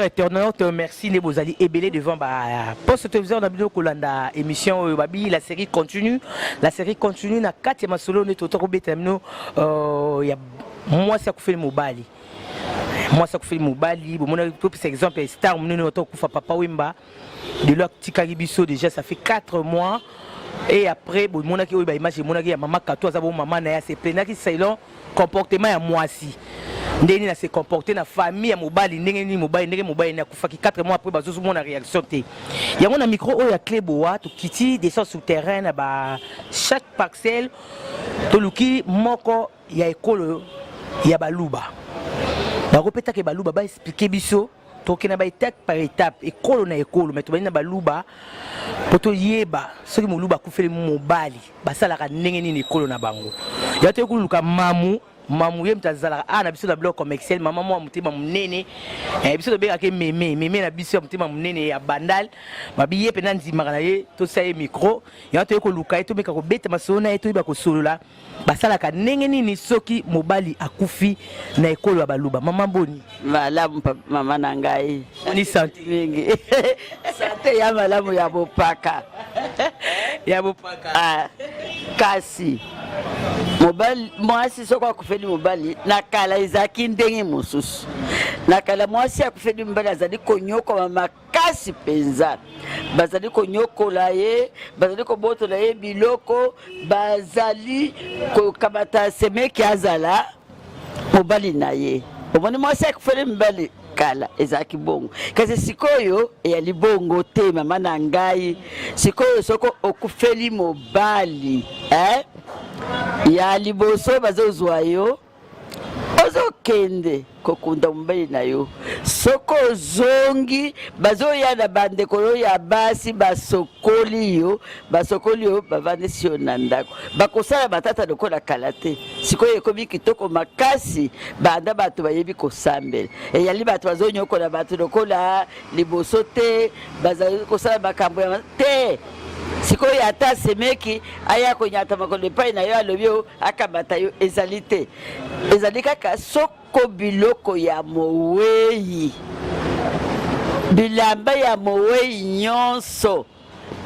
Internaute, merci nde bozali ebele devant ba poste téléviseur na bino kolanda émission oyo babi la série continue, la série continue na kati ya masolo nde tota kobeta bino euh, ya mwasi akufeli mobali, mwasi akufeli mobali. Bomona, topesa exemple ya star monene oyo akufa, Papa Wemba. Lelo atikaki biso déjà, ça fait 4 mois. Et après bomonaki oyo baimage emonaki ya mama Kato, aza bo mama na ye, aseplenaki selon comportement ya mwasi, ndenge nini ase comporte na famille ya mobali, ndenge nini mobali, ndenge mobali nini akufaki. 4 mois après bazozomona réaction te. Yango na micro oyo ya Clé Boa, tokiti descend souterrain na ba chaque parcelle, toluki moko ya ekolo ya Baluba, bakopetaka Baluba baexpliquer biso. Tokende ba étape par étape, ekolo na ekolo, mais tobandi na Baluba mpo toyeba soki Moluba akufeli mobali, basalaka ndenge nini ekolo na bango. Ya toyei koluka mamu. Mamu ye moto azalaka awa na biso na bloc commercial, mama mwa motema monene, biso tobengaka meme meme na biso ya motema monene ya Bandal. Babi ye mpenza ndimaka na ye, tosala ye micro. Yango toyei koluka ye, tomeka kobeta masolo na ye, toyeba kosolola basalaka ndenge nini soki mobali akufi na ekolo ya Baluba. Mama, boni? Malamu, mama na ngai. Boni santé? Mingi, santé ya malamu, ya bopaka. Ya bopaka. Ah, kasi mobali, mwasi soki akufeli mobali, na kala ezalaki ndenge mosusu. Na kala, mwasi akufeli mobali azali konyokoma makasi mpenza. Bazali konyokola ye, bazali kobotola ye biloko, bazali kokamata semeki azala mobali na ye. Omoni, mwasi akufeli mobali kala ezalaki bongo, kasi sikoyo eyali bongo te, mama na ngai. Sikoyo soko okufeli mobali, eh? Ya liboso bazozwa yo, ozokende kokunda mobali na yo. Soki ozongi, bazoya na bandeko yo ya basi, basokoli yo, basokoli yo, bavandisi yo na ndako. Bakosala batata lokola kala te. Sikoyo ekomi kitoko makasi. Banda bato bayebi kosambela, eyali bato bazonyokola bato lokola liboso te, bazali kosala makambo ya te. Sikoyo ata semeki aya konyata makolo epai na yo, alobi yo akamata yo, ezali te. Ezali kaka soko biloko ya mowei, bilamba ya mowei nyonso,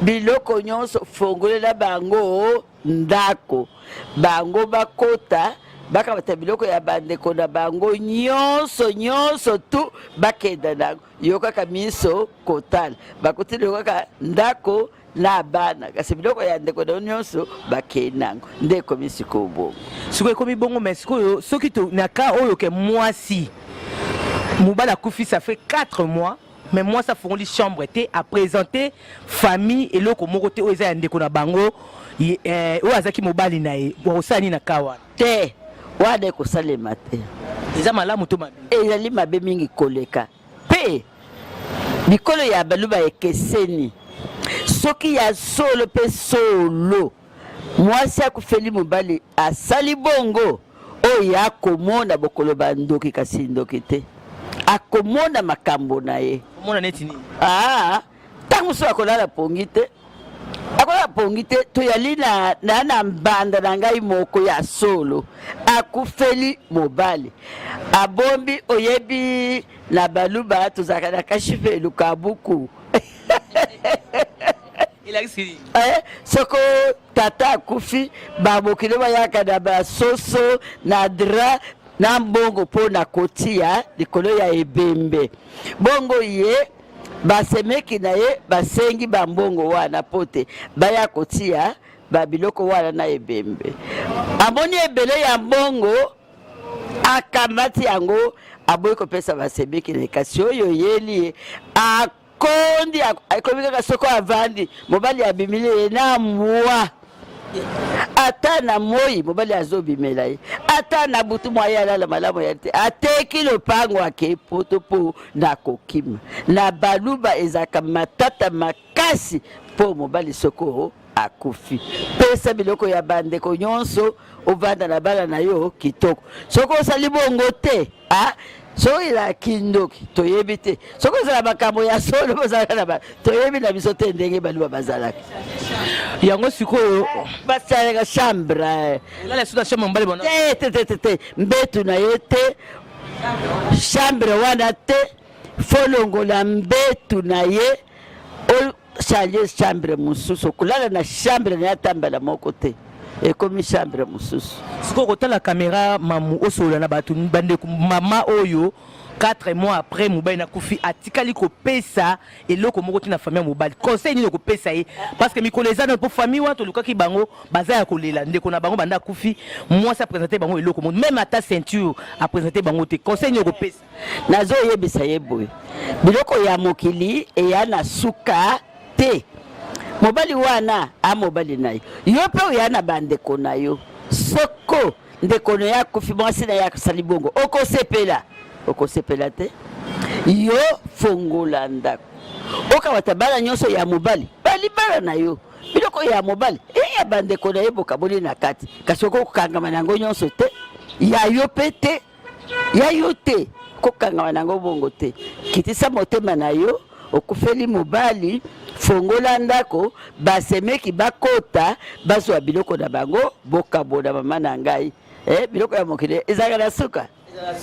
biloko nyonso, fongolela bango ndako, bango bakota, bakamata biloko ya bandeko na bango nyonso nyonso tu, bakenda nango. Yo kaka miso kotala, bakoteli yo kaka ndako na bana, kasi biloko ya ndeko na yo nyonso bakei nango. Nde ekomi sikoyo bongo. Sikoyo ekomi bongo. Mais sikoyo soki to na cas oyo ke mwasi, mobali akufi, ça fait 4 mois, mais mwasi afongoli chambre te, aprésente famille eloko moko te oyo eza ya ndeko na bango oyo azalaki mobali na ye, bakosala nini na cas wana? Te, wana ekosalema te. Eza malamu to mabe? Ezali mabe mingi koleka. Mpe bikolo ya Baluba ekeseni. Soki ya solo mpe solo mwasi akufeli mobali asali bongo, oyo akomona bokoloba ndoki, kasi ndoki te, akomona makambo na ye. Omona neti nini? Ah, ntango mosusu akolala pongi te, akolala pongi te. Toyali na mbanda na ngai moko ya solo, akufeli mobali, abombi. Oyebi, na Baluba tozalaka na kashifelu kabuku. Elakisi nini? Soko tata akufi, babokilo bayaka na basoso, na drap, na mbongo mpo na kotia likolo ya ebembe. Bongo ye, basemeki na ye basengi bambongo wana mpo te baya kotia babiloko wana na ebembe. Amoni ebele ya mbongo, akamati yango, aboyi kopesa basemeki na ye. Kasi oyo oyeli ye akondi, akomi kaka soko avandi, mobali abimili ye na mwa, ata na moi mobali azobimela ye, ata na butu mwa ye alala malamu ya te. Ateki lopango, akei Poto mpo na kokima. Na Baluba ezalaka matata makasi mpo mobali soko akufi, pesa biloko ya bandeko nyonso, ovanda na bana na yo kitoko. Soki osali bongo te, ah, soki ezala kindoki toyebi te, soki ezala makambo ya solo bozalaka na, toyebi na biso te ndenge Baluba bazalaka. Yango sikoyo basalaka chambre. Olala suka chambre mobali bona? Te, te, te, te, te, mbetu na ye te, chambre wana te. Folongola mbetu na ye, ochange chambre mosusu, okolala na chambre na ye ata mbala moko te, ekomi chambre mosusu. Sikoyo kotala kamera mamu, osolola na bato bandeko, mama oyo 4 mois après mobali nakufi, atikali kopesa eloko moko te na famille ya mobali. Conseil nini okopesa ye? Parce que mikolo eza na mpo famille wana tolukaki bango, baza ya kolela ndeko na bango banda akufi, mwasi aprésente bango eloko moko, même ata ceinture aprésente bango te. Conseil nini okopesa? Nazoyebisa ye boye, biloko ya mokili eya na suka te. Mobali wana a mobali na yo, yo mpe oya na bandeko na yo. Soko ndeko na ye akufi, mwasi na ye asali bongo, okosepela? Okosepela te. Yo fongola ndako, okawata bana nyonso ya mobali balibala na yo, biloko ya mobali e ya bandeko na ye bokaboli na kati, kasi okokangama na yango nyonso te, ya yo mpe te, ya yo te, kokangama na yango bongo te. Kitisa motema na yo, okufeli mobali, fongola ndako, basemeki bakota, bazwa biloko na bango, bokabola. Mama na ngai, biloko ya mokili ezalaka na suka.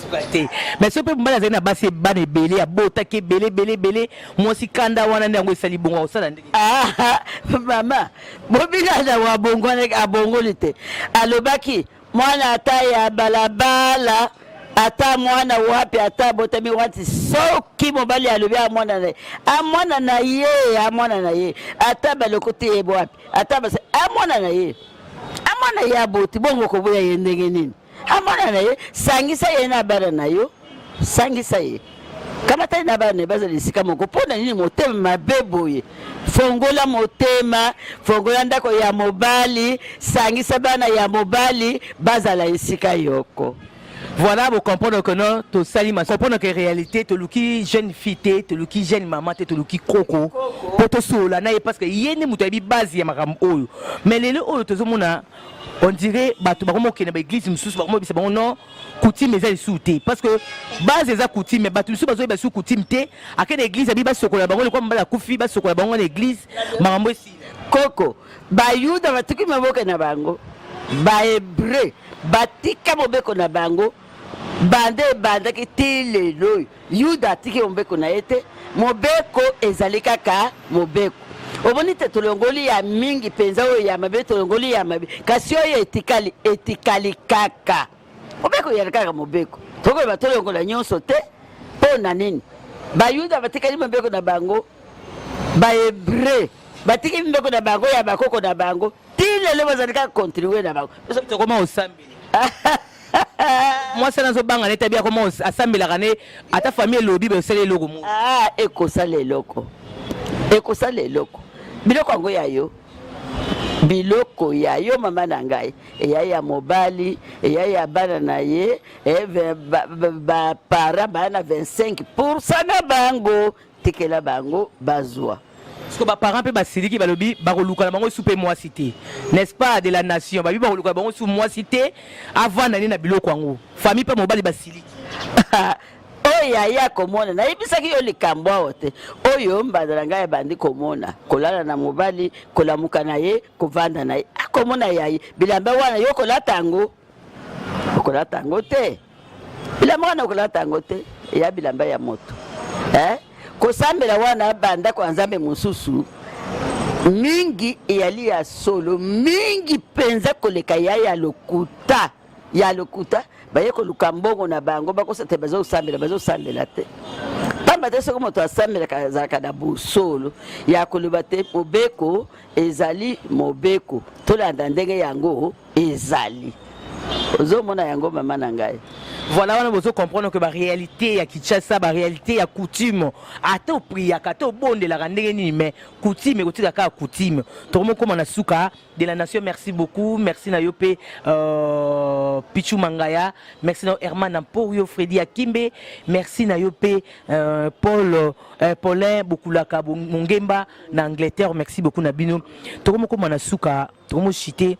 Suka te. Mais soki mpe mobali azali na basi, bana ebele, abotaki ebele ebele ebele, mwasi kanda wana nde yango esali bongo, akosala ndenge? Ah, mama, bobikana wa bongwana abongoli te. Alobaki mwana ata ya balabala, ata mwana wapi, ata abotami wati, soki mobali alobi amwana na ye, amwana na ye, amwana na ye, ata balokoti ye wapi, ata basi, amwana na ye, amwana ye aboti bongo, koboya ye ndenge nini? Amwana na ye, sangisa ye na bana na yo, sangisa ye, kamata ye na bana na ye, bazala esika moko. Mpo na nini motema mabe boye? Fongola motema, fongola ndako ya mobali, sangisa bana ya mobali, bazala esika yoko. Voilà, vous comprenez que non, tosali ma comprendre que réalité toluki jeune fille te, toluki jeune maman te, toluki koko po tosolola na ye, parce que ye nde moto ayebi base ya makambo oyo. Mais lelo oyo tozomona, on dirait bato bakoma okende ba église mosusu, bakoma oyebisa bango non, coutume eza lisusu te, parce que base eza coutume, mais bato mosusu bazoyeba lisusu coutume te. Akende église, abi basokola bango lokwa mobali akufi, basokola bango na église, makambo esila. Koko, Bayuda batiki maboko na bango, Bahebreu batika mobeko na bango, banda ebandaki ti lelo oyo Yuda atiki mobeko na ye te. Mobeko ezali kaka mobeko. Omoni te, tolongoli ya mingi mpenza oyo ya mabe, tolongoli ya mabe, kasi oyo etikali etikali kaka. Mobeko ezali kaka mobeko, tokoyeba tolongola nyonso te. Mpo na nini Bayuda batikali mobeko na bango, Bahebreu batiki mibeko na bango ya bakoko na bango, ti lelo bazali kaka contribue na bango? Tokoma osambela, mwasi wana azobanga neti abi akoma asambelaka ne, ata famille elobi basala eloko mo. Ah, ekosala eloko, ekosala eloko. Biloko yango ya yo, biloko ya yo, mama na ngai, eya ya mobali, eya ya bana na ye. Bapara baya na 25 % na bango, tikela bango bazwa. Parce que baparent mpe basiliki, balobi bakoluka na bango su mpe mwasi te, n'est-ce pas, de la nation? Babi bakoluka na bango su mwasi te, avanda nde na biloko yango. Famille mpe mobali basiliki. Oyo aya komona, nayebisaki yo likambo awa te, oyo mbanda na ngai abandi komona kolala na mobali, kolamuka na ye, kovanda na ye, akomona ya ye bilamba wana, yo kolata yango, okolata yango te. Bilamba wana okolata yango te, eya bilamba ya moto, eh? Kosambela wana bandako ya Nzambe mosusu mingi eyali ya solo mingi mpenza koleka ya lokuta. Ya lokuta baye koluka mbongo na bango, bakosa te, bazosambela, bazosambela te. Pamba te soki moto asambelaka, azalaka na bosolo ya koloba te. Mobeko ezali mobeko, tolanda ndenge yango ezali. Ozomona yango, mama na ngai. Voilà, wana bozo comprendre que baréalité ya Kinshasa, baréalité ya coutume, ata opriaka, ata obondelaka ndenge nini, mais coutume ekotika kaka coutume. Tokomokóma na suka de la nation. Merci beaucoup, merci na yo mpe Pichu Mangaya, merci na yo Herman Amporio, Fredi Akimbe, merci na yo mpe Paul Paulin Bokulaka Mongemba na Angleterre. Merci beaucoup na bino. Tokomokóma na suka, tokomoshite.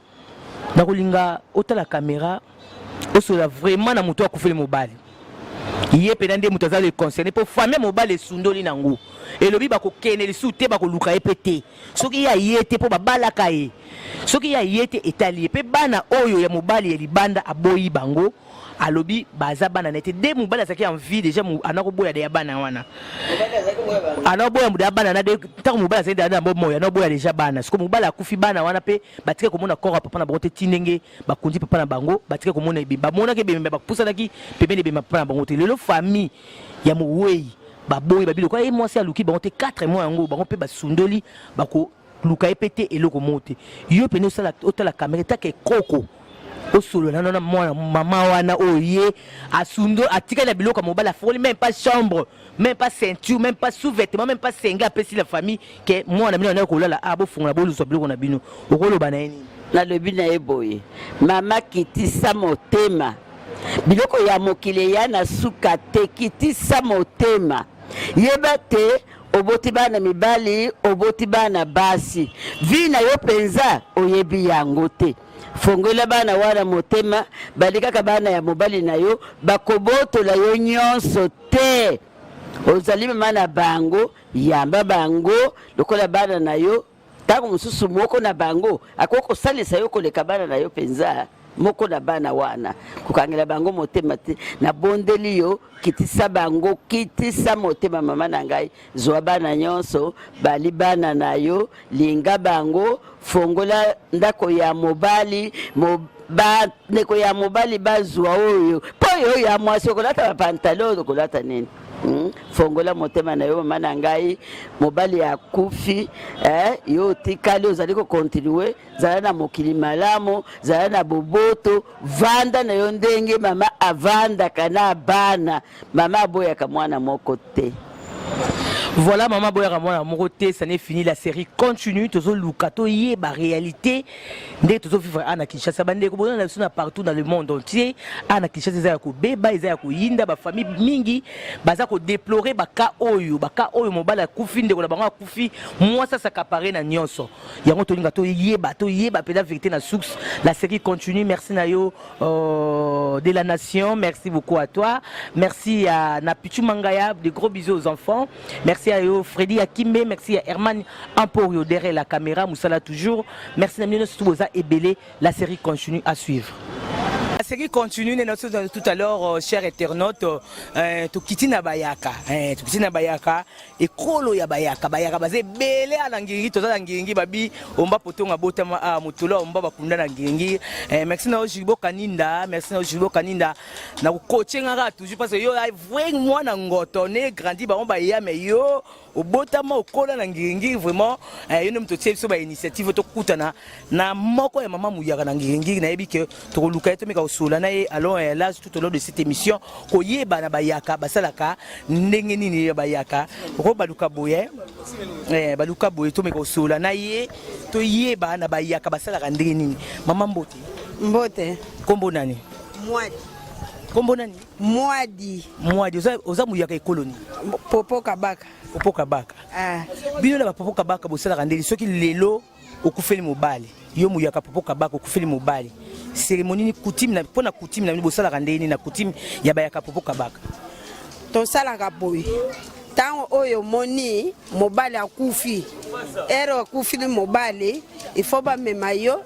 Nakolinga otala caméra, osola vraiment na moto akufeli mobali. Ye mpena nde moto aza le concerné, mpo famille mobali esundoli nango, elobi bakokende lisusu te, bakoluka ye mpe te soki ye aye te, mpo babalaka ye. Soki ye aye te, etali ye. Mpe bana oyo ya mobali ya libanda aboyi bango, alobi baza bana na ye te. De mobali azalaki en vie déjà, ana koboya deya bana wana, ana koboya deya bana na de ntango mobali azalaki deya na bomoi, ana koboya deja bana. Sikoyo mobali akufi, bana wana mpe batikaki komona corps ya papa na bango te, ti ndenge bakundi papa na bango, batikaki komona ebembe, bamonaki ebembe, bapusanaki pembeni ebembe ya papa na bango te. Lelo famille ya mowei baboyi, babi lokola ye mwasi aluki bango te 4 mois yango, bango mpe basundoli, bakoluka ye mpe te, eloko moko te. Yo pene osala, otala kamera etaka ekoko, osolola nano na mwana mama wana oyo ye asundo, atikali na biloko ya mobali, afongoli même pas chambre, même pas ceinture, même pas sous-vêtement, même pas singlet, apesi la famille ke mwana bino anaki kolala a bofongola, boluzwa biloko na bino. Okoloba na ye nini? Nalobi na ye boye: mama, kitisa motema, biloko ya mokili eya na suka te. Kitisa motema, yeba te oboti bana mibali, oboti bana basi, vie na yo mpenza oyebi yango te. Fongola bana wana motema, bali kaka bana ya mobali na yo, bakobotola yo nyonso te. Ozali mama na bango, yamba bango lokola bana na yo. Ntango mosusu moko na bango akoki kosalisa yo koleka bana na yo mpenza. Moko na bana wana, kokangela bango motema te. Nabondeli yo, kitisa bango, kitisa motema, mama na ngai. Zwa bana nyonso, bali bana na yo, linga bango, fongola ndako ya mobali, bandeko ya mobali bazwa oyo mpo oyo ya mwasi okolata bapantalo, okolata nini? Fongola motema na yo, mama na ngai. Mobali akufi, eh, yo otikali, ozali kokontinue. Zala na mokili malamu, zala na boboto, vanda na yo ndenge mama avandaka na bana. Mama aboyaka mwana moko te. Voilà, maman boyaka mwana moko te, ça n'est fini, la série continue, tozoluka toyeba réalité nde tozovivre awa na Kinshasa. Bandeko boza na biso na partout dans le monde entier, awa na Kinshasa eza ya kobeba, eza ya koyinda, bafamille mingi baza kodéplorer baka oyo, baka oyo mobali akufi, ndeko na bango akufi, mwasi asakapare na nyonso. Yango tolinga toyeba, toyeba mpenza vérité na source. La série continue. Merci na yo de la nation, merci beaucoup à toi. Merci à Napichu Mangaya, de gros bisous aux enfants. Merci à yo Freddy Akimbe, merci à Herman Emporio derrière la caméra, Moussala toujours. Merci na bino surtout boza ebele, la série continue à suivre. La série continue, nous sommes tout à l'heure, chers internautes, tokiti na bayaka, tokiti na bayaka, ekolo ya bayaka, bayaka baza ebele na Ngiringi, toza na Ngiringi, babi omba potonga botama a motolo omba bakunda na Ngiringi. Merci na yo Julibo Kaninda, merci na yo Julibo Kaninda, na kokoche ngaka toujours parce que yo ai vrai mwana ngoto ne grandi bango baya, mais yo obotama okola na Ngiringiri vraiment, yo nde moto otie biso ba initiative tokutana na moko ya mama muyaka na Ngiringiri. Nayebi ke tokoluka ye, tomeka kosola na ye alon ya l'âge tout au long de cette émission, koyeba na bayaka basalaka ndenge nini ya bayaka oko baluka boye, baluka boye, tomeka kosola na ye, toyeba na bayaka basalaka ndenge nini. Mama, mbote. Mbote. Kombo nani? Mwadi. Kombo nani? Mwadi. Mwadi, oza muyaka ekolo nini? Popo Kabaka. Popo Kabaka. Ah. Bino na bapopo Kabaka bosalaka ndeni soki lelo okufeli mobali? Yo muyaka popo Kabaka, okufeli mobali, cérémonie ni coutume na mpo na coutume na bino bosalaka ndenge nini na coutume ya bayaka popo Kabaka? Tosalaka boye: ntango oyo omoni mobali akufi, ere akufili mobali, il faut bamema yo,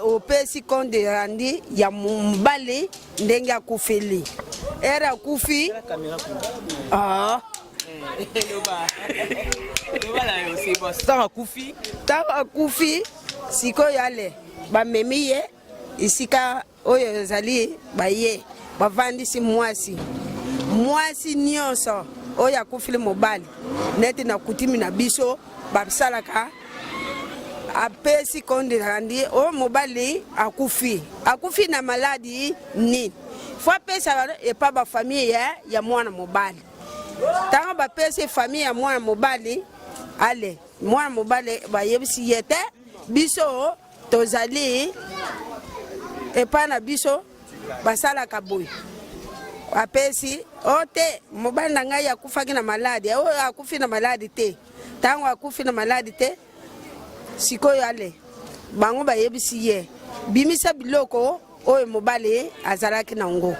opesi compte rendu ya mobali ndenge akufeli, ere akufi. Ah. Ntango akufi. Ntango akufi sikoyo, ale bamemi ye esika oyo ezali, baye bavandisi mwasi. Mwasi nyonso oyo akufili mobali, neti na coutume na biso basalaka, apesi compte rendu oyo mobali akufi, akufi na maladie nini, faut apesa epa bafamille ya mwana mobali. Ntango bapesi famille ya mwana mobali, ale mwana mobali bayebisi ye te, biso tozali epai na biso basalaka boye. Apesi o te, mobali na ngai akufaki na maladie oyo, akufi na maladie te. Ntango akufi na maladie te, sikoyo ale bango bayebisi ye: bimisa biloko oyo mobali azalaki nango.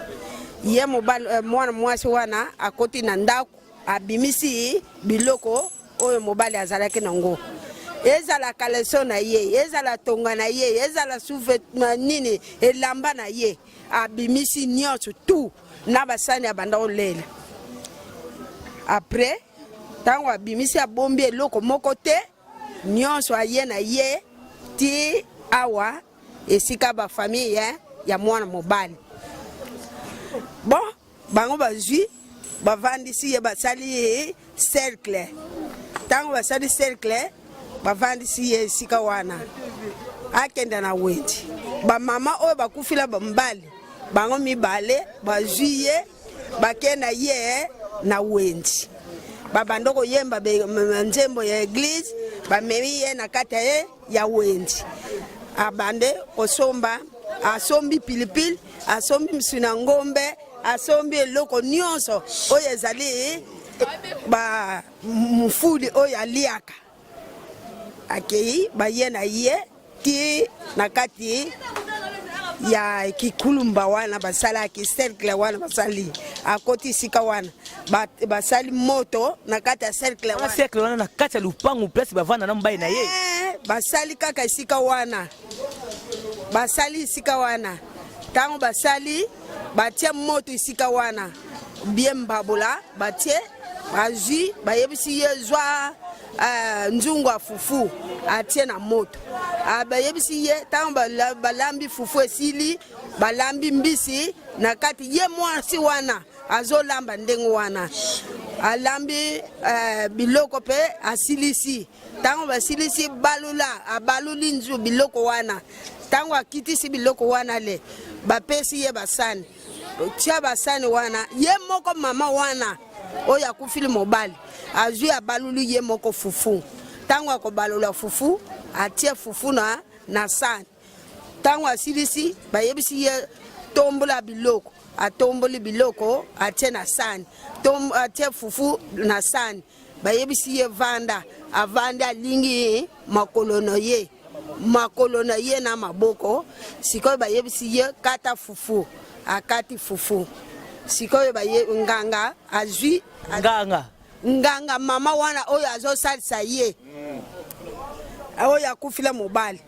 Ye mobali, mwana mwasi wana akoti na ndako, abimisi biloko oyo mobali azalaki nango. Ezala caleçon na ye, ezala tonga na ye, ezala sous-vêtement nini, elamba na ye, abimisi nyonso tout na basani abanda kolela. Après ntango abimisi abombi eloko moko te, nyonso aye na ye ti awa esika ba famille ya mwana mobali. Bon, bango bazwi bavandisi ye, basali ye cercle. Ntango basali cercle, bavandisi ye esika wana, akenda na wenze. Bamama oyo bakufila bamobali bango mibale bazwi ye, bakenda ye na wenze, babanda koyemba nzembo ya eglise, bamemi ye na kati ya ye ya wenze, abande kosomba, asombi pilipili, asombi misuni ya ngombe, asombi eloko nyonso oyo ezali ba mufuli oyo aliaka. Akei baye na ye ti na kati ya kikulumba wana basalaki cercle wana, basali akoti esika wana, basali moto na kati ya cercle wana. Cercle wana na kati ya lupangu place bavanda na mobali na ye. Basali kaka esika wana, basali esika wana. Ntango basali, batie moto esika wana bien mbabola, batie, bazwi, bayebisi ye zwa nzungu ya fufu, atie na moto. Bayebisi ye ntango balambi fufu esili, balambi mbisi na kati, ye mwasi wana azolamba ndenge wana alambi biloko mpe asilisi. Ntango basilisi balula, abaluli nzu biloko wana. Ntango akitisi biloko wana, le bapesi ye basani, tia basani wana. Ye moko mama wana oyo akufili mobali azwi, abaluli ye moko fufu. Ntango akobalola fufu, atie fufu na sani. Ntango asilisi, bayebisi ye tombola biloko, atomboli biloko, atie na sani, atie fufu na sani. Bayebisi ye vanda, avandi, alingi makolo na ye, makolo na ye na maboko. Sikoyo bayebisi ye kata fufu, akati fufu. Sikoyo baye nganga azwi nganga nganga mama wana oyo azosalisa ye, oyo akufila mobali,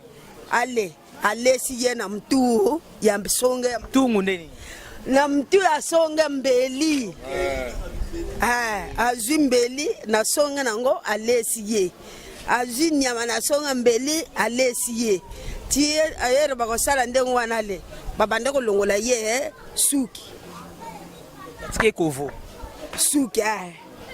ale alesi ye na mtu ya songe. Tungu ndeni? Na mtu ya songe mbeli. Azwi mbeli na songe nango, alesi ye, azwi nyama na songe mbeli, alesi ye ti ayere. Bakosala ndenge wana, le babanda kolongola ye suki. Tike kovo. Suki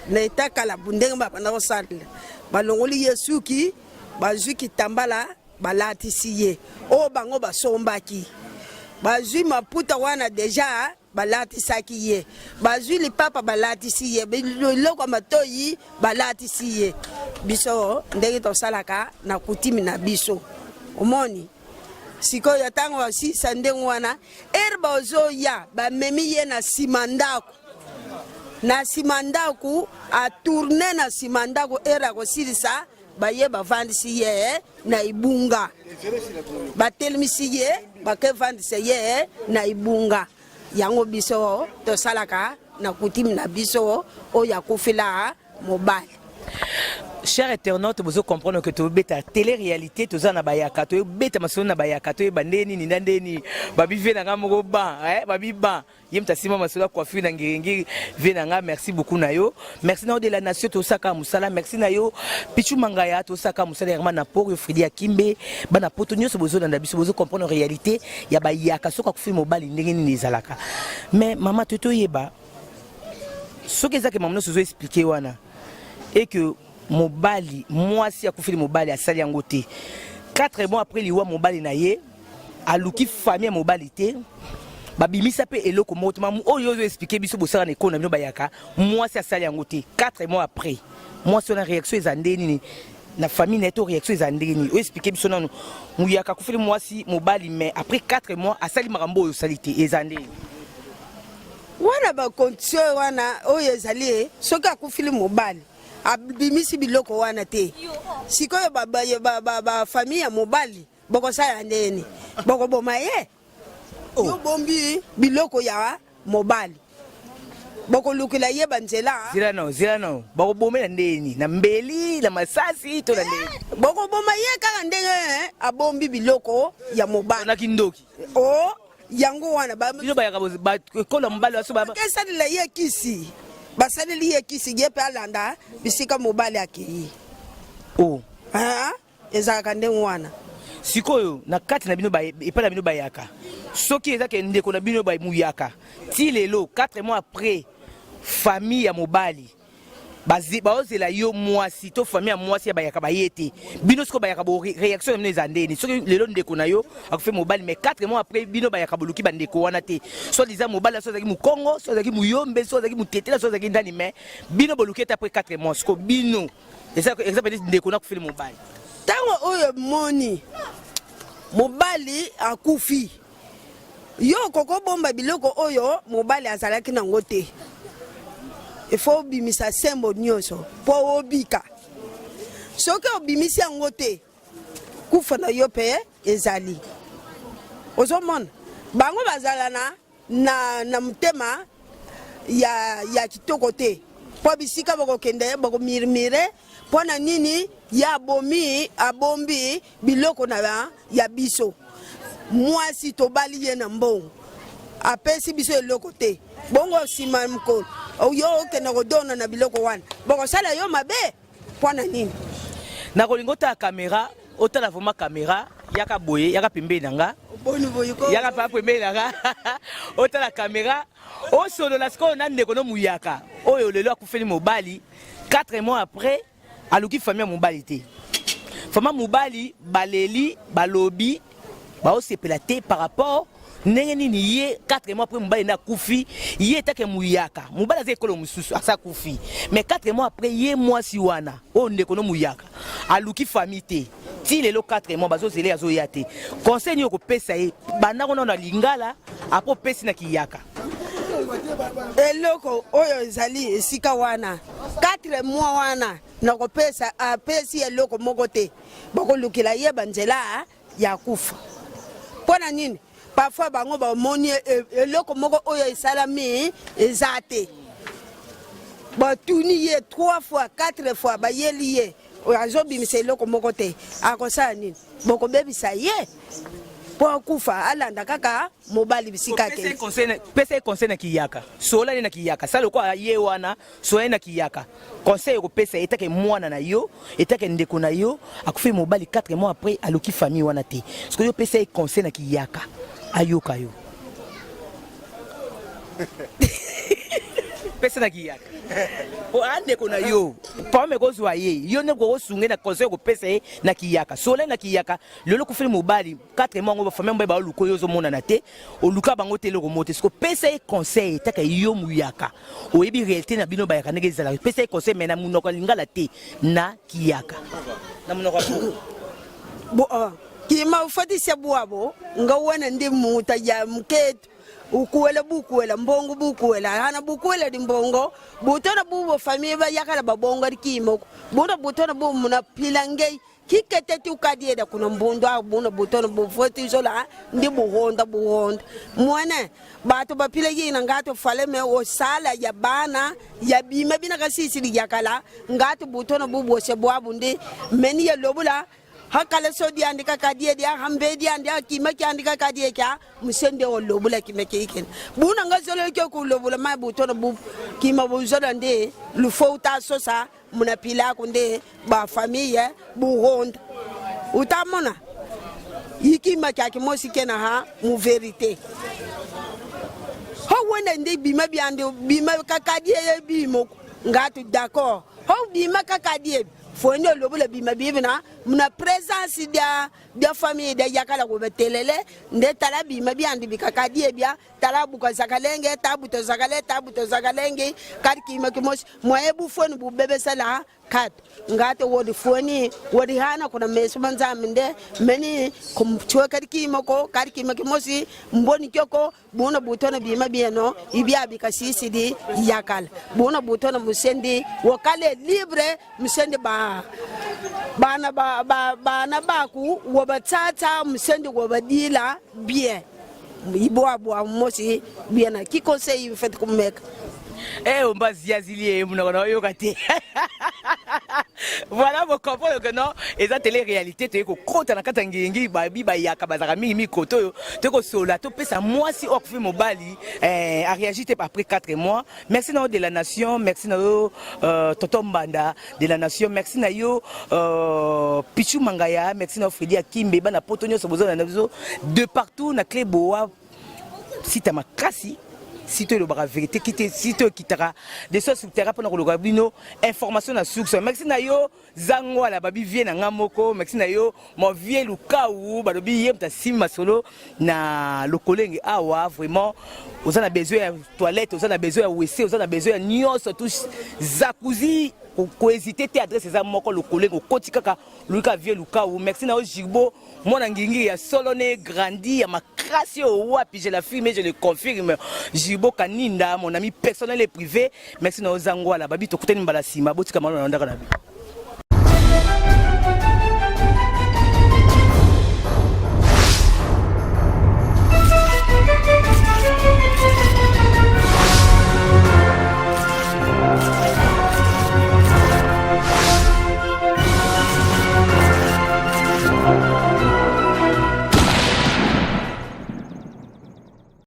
na etakala ndenge babanda kosalela, balongoli ye suki, bazwi kitambala, balatisi ye oyo bango basombaki, bazwi maputa wana deja balatisaki ye, bazwi lipapa balatisi ye, biloko ya matoi balatisi ye. Biso ndenge tosalaka na kutimi na biso, omoni sikoyo ntango basilisa ndenge wana, ere bazoya, bamemi ye na nsima ndako, na nsima ndako, atourne na nsima ndako. Ere akosilisa, baye bavandisi ye na ibunga, batelemisi ye, bakevandisa ye na ibunga. Yango biso tosalaka na kutimi na biso oyo akufila mobali. Cher internaute, bozo comprendre que tobeta télé-réalité, toza na bayaka, toyobeta masolo na bayaka, toyeba nde nini na nde nini. Babi vie na nga moko ban, babi ban ye moto asima masolo ya coiffure na ngiringiri. Vie na nga, merci beaucoup na yo, merci na yo de la nation, tosaka mosala. Merci na yo Pichu Mangaya, tosaka mosala. Herman na Porio, Fridi Akimbe, bana poto nyonso bozolanda biso, bozo comprendre réalité ya bayaka soki akufi mobali ndenge nini ezalaka. Mais mama, to toyeba soki ezaki mama nyonso ozo wana et que mobali, mwasi akufeli mobali, asali yango te. 4 mois après liwa mobali na ye, aluki famille ya mobali te, babimisa mpe eloko moko te. Mamu oyo ozo expliquer biso bosala na ekolo na bino bayaka, mwasi asali yango te. 4 mois après, mwasi wana réaction eza nde nini na famille na ye to réaction eza ndenge nini? Oyo expliquer biso nanu. Muyaka akufeli mwasi mobali, mais après 4 mois asali makambo oyo osali te, eza ndenge? Wana bacondition wana oyo ezali, soki akufili mobali, abimisi biloko wana te, sikoyo bafamille ya mobali bokosala ndeni? Bokoboma ye? Yo bombi biloko ya mobali. Bokolukela ye banzela. Zela no, zela no. Bakobomela ndeni na mbeli, na masasi to na ndeni? Bokoboma ye kaka ndenge eh, abombi biloko ya mobali. Na kindoki. O yango wana ba bino bayaka ekolo mobali waso ba kesalela ye kisi. Basaleli ye kisi ye pe alanda bisika mobali akei. Oh. Ah, ezalaka ndenge wana. Sikoyo na kati na bino epai na bino bayaka soki eza ke ndeko na bino muyaka ti lelo 4 mois après famille ya mobali baozela yo mwasi to famille ya mwasi ya bayaka baye te, bino sikoyo bayaka bo réaction na bino eza ndeni? Soki lelo ndeko na yo akufi mobali, mais 4 mois après bino bayaka boluki bandeko wana te, soit disant mobali so azalaki mokongo, so azalaki muyombe, so azalaki motetela, so azalaki ndani, mais bino boluki ete après 4 mois sikoyo bino eza exemple ndeko na akufeli mobali. Ntango oyo moni mobali akufi, yo okoki obomba biloko oyo mobali azalaki nango te. Ifo obimisa sembo nyonso mpo obika. Soki obimisi yango te, kufa na yo mpe ezali. Ozomona bango bazala na na, na motema ya, ya kitoko te, mpo bisika bakokende bakomirmire mpo na nini ye abomi abombi biloko na ya biso. Mwasi tobali ye na mbongo, apesi biso eloko te, bongo nsima mokolo yo okende kodona na biloko wana, bakosala yo mabe mpo na nini? Nakolinga otala kamera, otala vraiment kamera, yaka boye, yaka pembeni na nga, yaka pa pembeni na nga, otala kamera, osolola sikoyo na ndeko no muyaka oyo lelo akufeli mobali 4 mois après aluki famille ya mobali te. Famille mobali baleli, balobi baosepela te par rapport ndenge nini ye 4 mois après mobali nde akufi, ye etake muyaka mobali aza ekolo mosusu asa akufi, mais 4 mois après ye mwasi wana oyo ndeko no muyaka aluki famille te ti lelo 4 mois bazozela ye azoya te. Conseil nini okopesa ye? Bandako nano na lingala, apo opesi na kiyaka. Eloko oyo ezali esika wana 4 mois wana nakopesa, apesi eloko moko te, bakolukela ye banzela ya kufa. Mpo na nini? Parfois bango bamoni eloko moko oyo esalami eza te, batuni ye 3 fois 4 fois, bayeli ye azobimisa eloko moko te, akosala nini? Bokobebisa ye mpo akufa, alanda kaka mobali bisika te. Pesa ye conseil na kiyaka, sola ye na kiyaka, sala lokola ye wana, sola ye na kiyaka. Conseil okopesa ye etake mwana na yo, etake ndeko na yo akufi mobali 4 mois après aluki famille wana te, soki yo pesa ye conseil na kiyaka ayoka yo. Pesa na kiyaka po andeko na yo pame kozwa ye, yo nde kokosunge na conseil okopesa ye na kiyaka, sola ye na kiyaka. Lelo okufeli mobali 4 mois yango bafamille mobali baoluka oyo ozomonana te, oluka bango te eloko moko te. Siko pesa ye conseil etaka yo muyaka, oyebi réalité na bino bayaka ndenge ezalaka, pesa ye conseil mais na monoko ya lingala te, na kiyaka, na monoko ya bo kima ufatisa bwabo nga wana ndi muta ya mketu ukuwela bukuwela mbongo bukuwela hana bukuwela di mbongo butona bubo famille bayakala babongo dikimoko buna butona bu muna pila ngei kikete ti ukadieda kuna mbundu awo buna butona bufoti zola ndi buhonda buhonda mwana bato bapila yina ngato faleme osala ya bana ya bima bina kasisi liyakala ngato butona bubose bwabu ndi meni ya lobula hakala so diandi kaka die dia hambe diandi akima kiandi kaka die kya musende o lobula kima kikene buna nga zolo ke ku lobula ma butona bu kima buzola ndi lufo uta sosa muna pila ku nde ba famille buhonda utamona yikima kya kimosi kena ha mu verite ho wenda ndi bima biandi bima kaka die bimo ngatu d'accord ho bima kaka die fondi olobula bima bibina muna présence dia dia famille dia yakala ko betelele nde tala bima biandi bikaka die bia tala buka zakalenge tabuto zakale tabuto zakalenge kadi kima kimosi mwaye bufoni bubebesela kat ngate wodi foni wodi hana kuna mesu manzambi nde meni kumchwe kadi kima ko kadi kima kimosi mboni kyoko buna butona bima bieno ibia bikasisi di yakala buna butona musendi wakale libre musendi ba bana ba, ba bana baku wabatata musendi wabadila bien ibwabwa mosi bien na ki conseil fait kumeka. Eh, omba ziazili ye munoko na oyoka te. Voilà, vous comprenez que non, eza télé réalité toye kokota na kati ya ngiringi babi bayaka bazalaka mingi mingi koto oyo toye kosola topesa mwasi oyo akufi mobali eh, a réagi te après 4 mois. Merci na yo de la nation, merci na yo euh, tonton Mbanda de la nation, merci na yo euh, Pichou Mangaya, merci na yo Freddy Akimbe bana poto nyonso bozona na biso de partout na clé boa site ya makasi site oyo elobaka verité kite site oyo ekitaka de source sur terrain mpona koloka bino information na source. Merci na yo Zangwala babi vie na nga moko, merci na yo mon vieux Lukau balobi ye moto asimbi masolo na lokolenge awa. Vraiment oza na besoin ya toilette, oza na besoin ya wc, oza na besoin ya nyonso tout zakuzi, kohésite te, adresse eza moko lokolenge, okoti kaka luka vieux Lukau. Merci na yo Jirbo mwana ngingiri ya solo ne grandi ya makasi oyo wapi, je l'affirme, je le confirme, Jirbo Kaninda, mon ami personnel et privé. Merci na yo Zangwala babi, tokutani mbala nsima, botika malo na ndaka na bi.